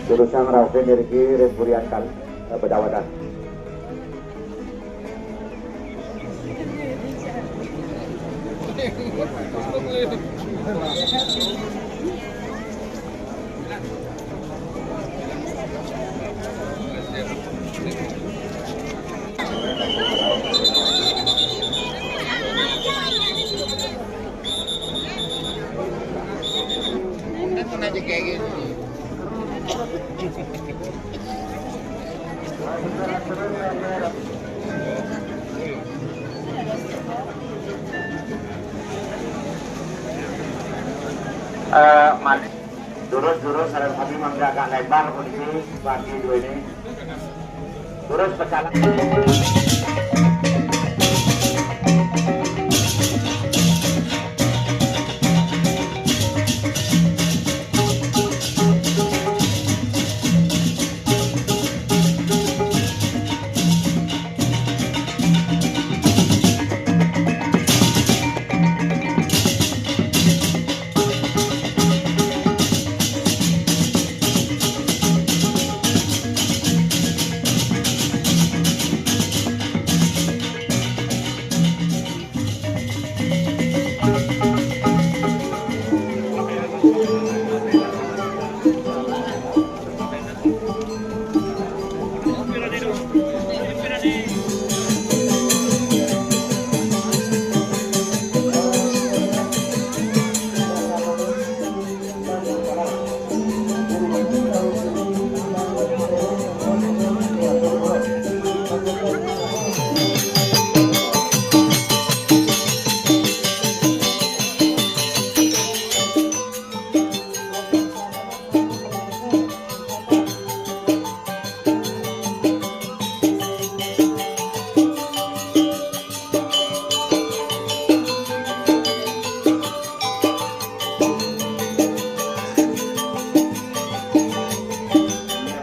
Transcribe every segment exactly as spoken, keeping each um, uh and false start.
Jurusan Rauke niriki ring Burian Kali, eh, Bedawadan. Eh, malih. Durus, durus, sareng sami mangga agak lebar puniki bagi dua ini. Durus pecalang.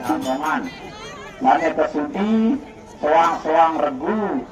Amongan. Sané kasudi soang-soang regu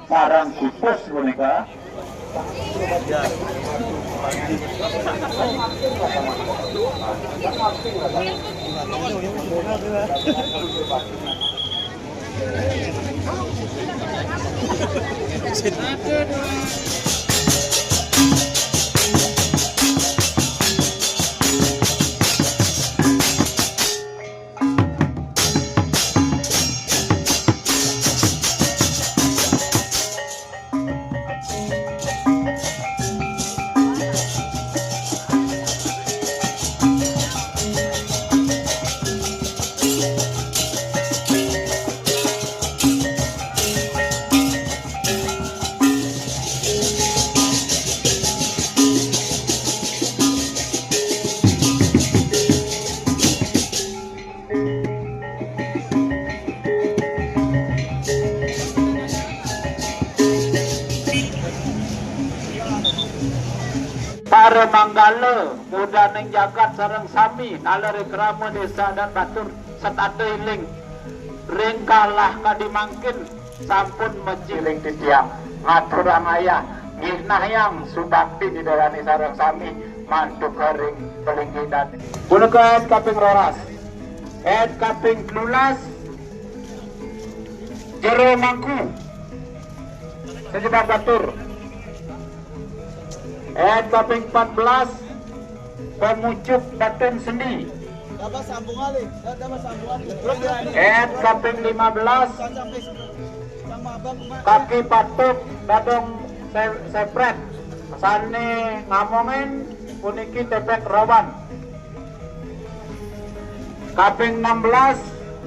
sareng kutus punika. Para manggala, mudaning jagat sareng sami, nalar ring krama desa adat batur, setata iling ring kalah kadi mangkin. Sampun mejil ring titiang, ngaturang ayah, ngihnayang subakti Ida dané sareng sami mantuk ring palinggihan. Punika ayat kaping roras. Ayat kaping telulas, Jero Mangku, sajebag batur. Ayat kaping empat belas, Pamucuk Batun Sendi. Ayat kaping lima belas, Kaki Patuk Dadong Se-, Sepret. Sané ngamongin puniki Tepek Rawan. Kaping enam belas,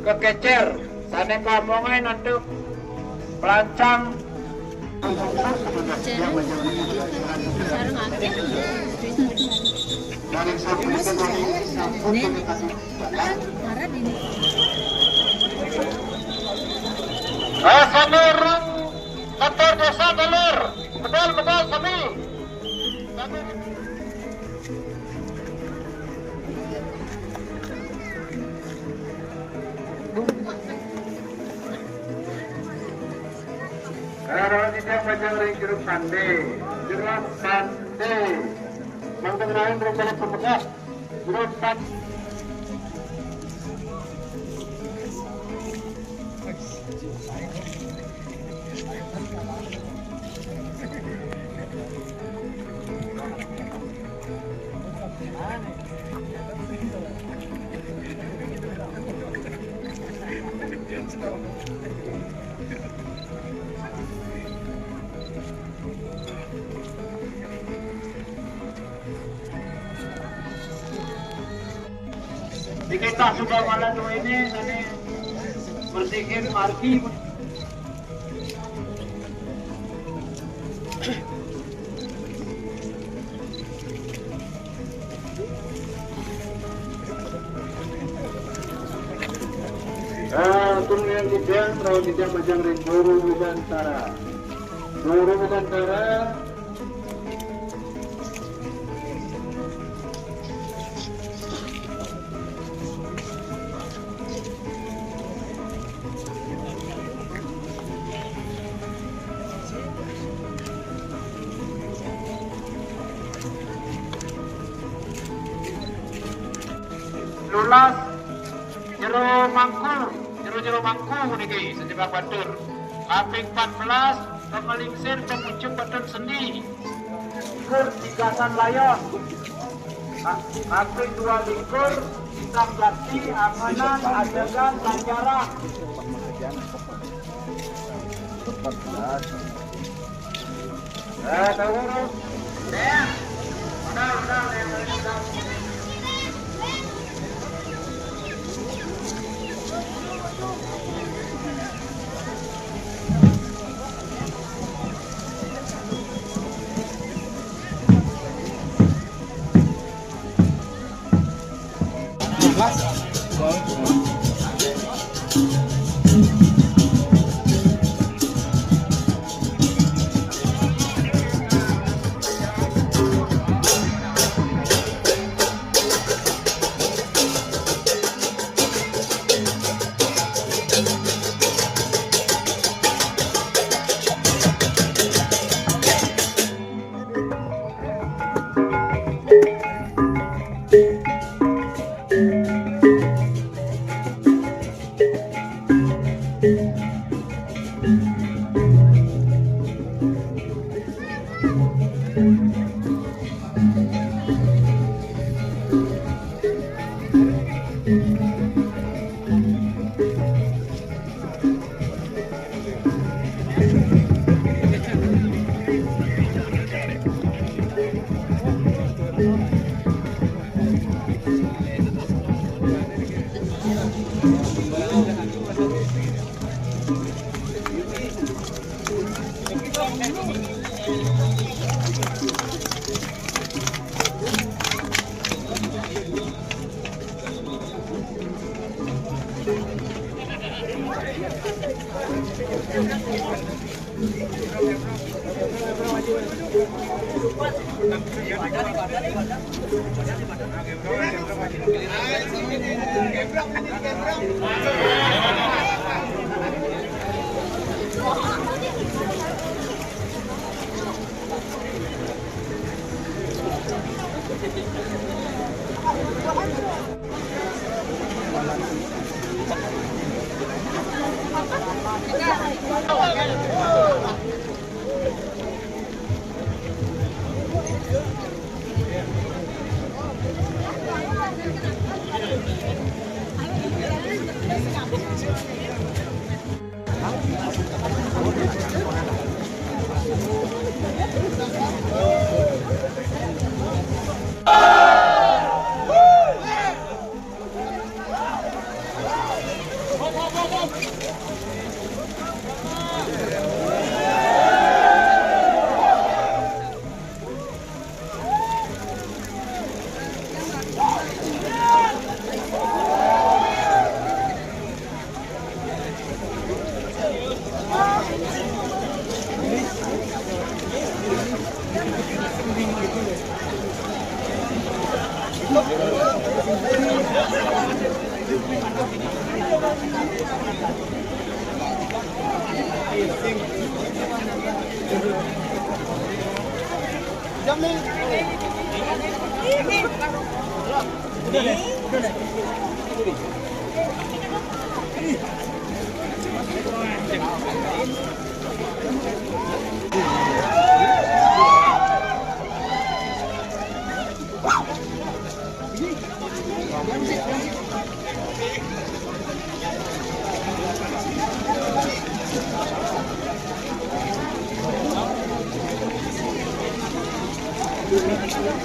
kekecer. Sané kamongai nantu pelancang. Dari satu. Eh, sami rang kantor desa Dalir. Bedal, bedal, sami. Kalau tidak macam ring jeruk pande, jeruk pande. Mangkang lain ring Balai Pemegat. Jeruk pande. Di kita sudah malam ini, ini bersihin margi. Ah, tunggu yang kijang, rawan kijang majang ring Guru Widantara. Guru Widantara. Lulas jero mangku, jero-jero mangku niki sejebak batur. Kaping empat belas, pamalingsir pamucuk batur sendi. Likur tigasan layon. Ka-, kaping dua likur, Bintang Jati, Anganan, Adegan, Banjaran. Eh, tahu, tahu.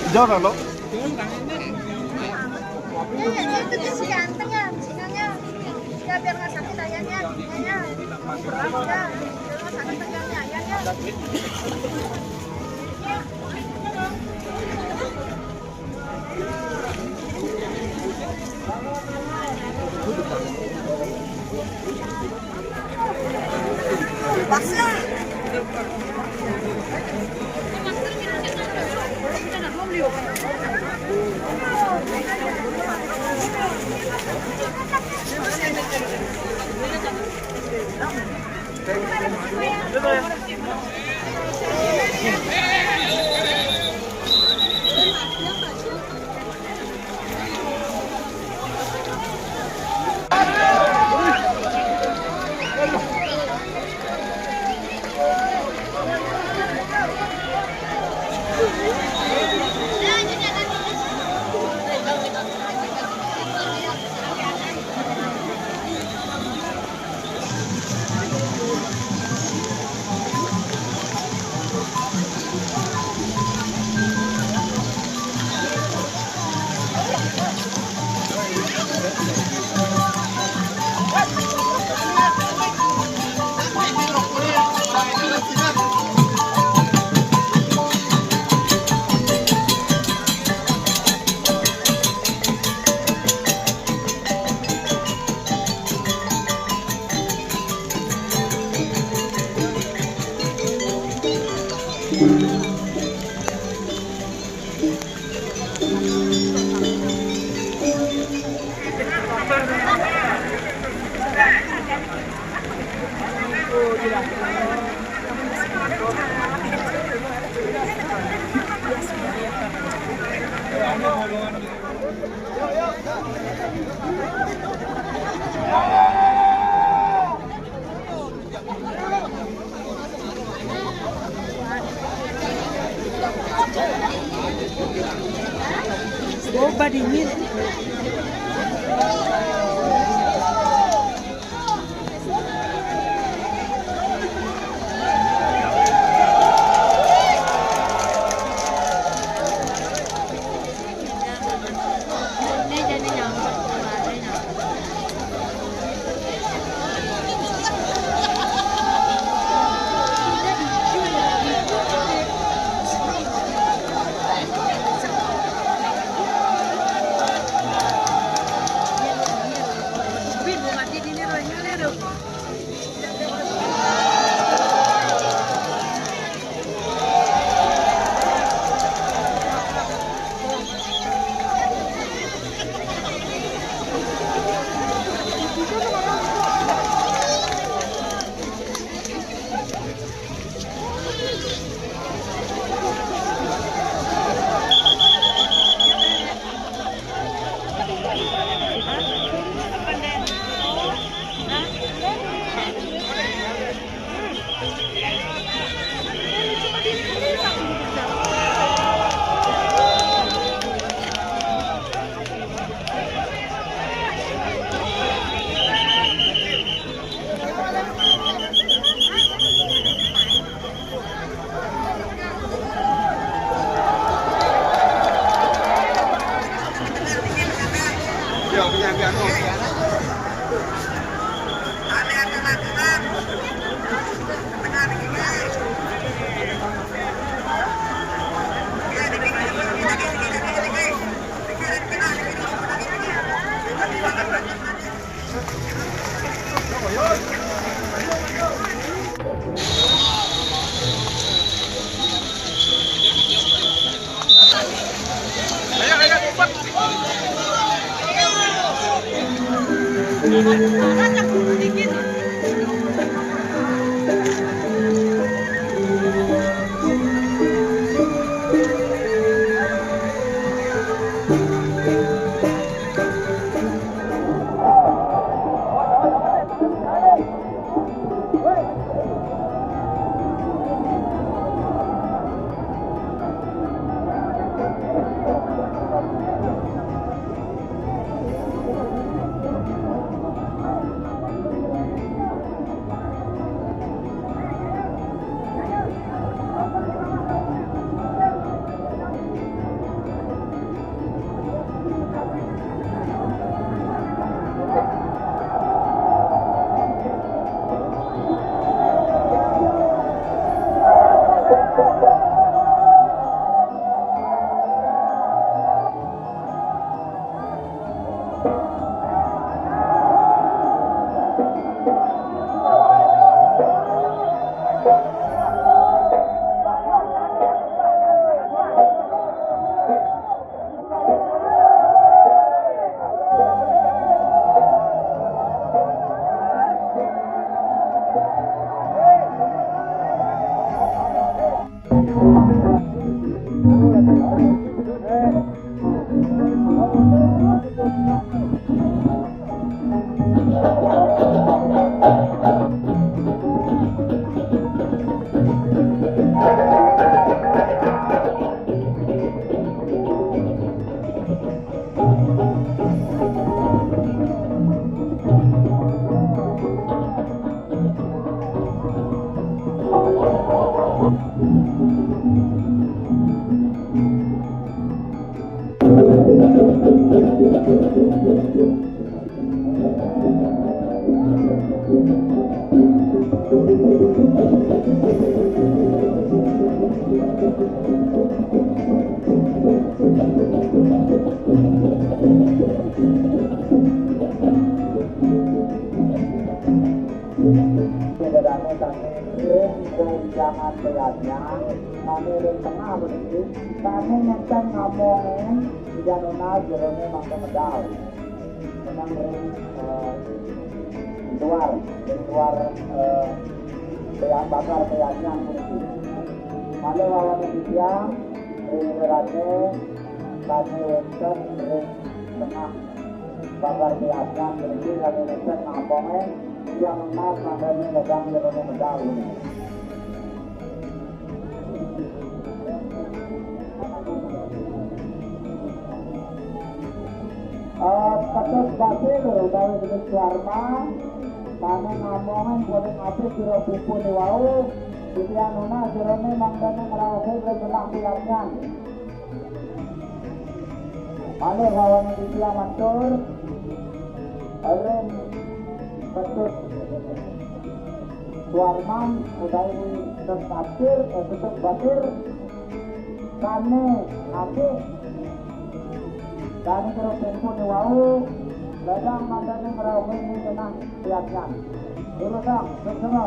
Jauh, Rano. Ganteng ya, sinyonya. Ya, biar nggak sakit ayahnya, sinyonya. Ya, biar nggak sakit ayahnya, ya. Oh, badingin. Sederhana saking ring wewidangan Peyanyan, sami ring tengah puniki, sami nenten ngamongin Ida Nunas jerone mangda medal. Memang ring, eh, luar, ring luar, eh, Peyan-, pagar Peyanyan puniki. Malih wawaning titiang, ring rerane sane wenten ring tengah pagar Peyanyan puniki, sane nenten ngamongin, tiang emas mangdane medang jerone medal puniki. Eh, Ketut Basir utawi Ketut Suarma, sane ngamongin polih apik jero pupune wau, titiang nunas jerone mangdane ngraosin ring genah Peyanyan. Malih wawaning titiang matur ring Ketut Suarman utawi Ketut Basir, eh, Ketut Basir, sane apik, sane jero pupune wau, ledang mangdane ngraosin ring genah Peyanyan. Durusang, suksma.